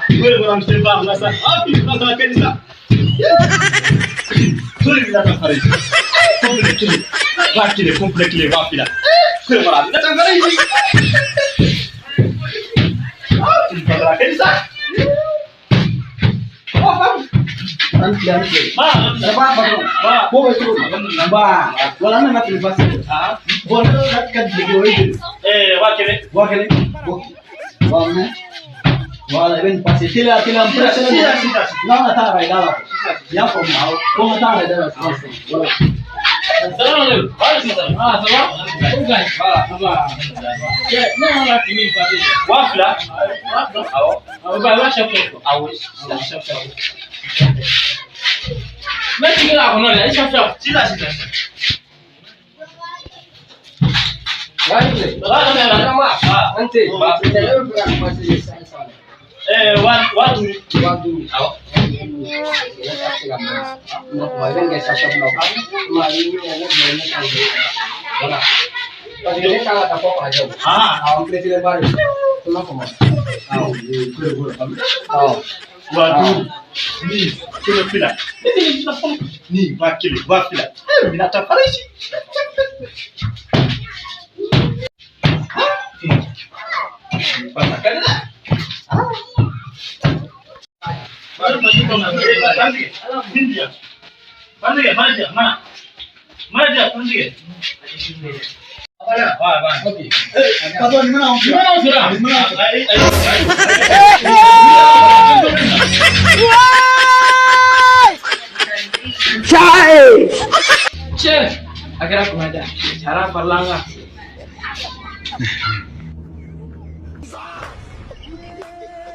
Ko de bɔra se ba la sa. Ah, bi na sa kɛ sa. Ko de bɛ na fara. Complet kelen. 5000, complet kelen 20,000. Ko de bɔra na sa fara. Ah, bi na kɛ sa. An tile, an tile. Ça va, patron? Ko bɛ cogo di? Nba. Wala, an nana fini passer. Bon, ne ka duloki, o ye joli? 1000. 1000. Ok. Wa minɛ. Voilà, i bɛ nin passer. Teliya, teliya, n pressé don. Sisan, sisan. N'an ka taa arajo la. I y'a faamu? Ko n ka taa arajo la sisan sisan. Voilà. Salam alaikum. Ah, ça va? Voilà. Ça va. Ne nana fini passer. 2000. Awɔ. Ah, bah, va chercher. Awɔ. Ah, chercher. Mais tu la kɔnɔ dɛ, i chercher. Sisan, sisan. An tɛ. Ne bɛ fɛ ka passer sisan sisan. 5000. 5000. Awɔ. Ne ka se ka mɛn. I bɛ nin kɛ sap la. Ma i bɛ ne bila ne ka voilà. Parce que ne kan ka taa fɔ Falajɛ. Ah. Awɔ, n pressé ba de. I m'a faamu. Awɔ. Awɔ. 5000 ni 200. Ne bɛ nin fɔlɔ. Ni 1000, 2000. Bɛna taa fara ici. Pasa ka dɛ. Mana. Mana dia, Pandige. Ok. Patron, nin mana anw fila. Mana sera? Nin mana anw fila. Ayi, ayi, ayi. Cɛ, a kɛra kuma da. Sara farila an kan.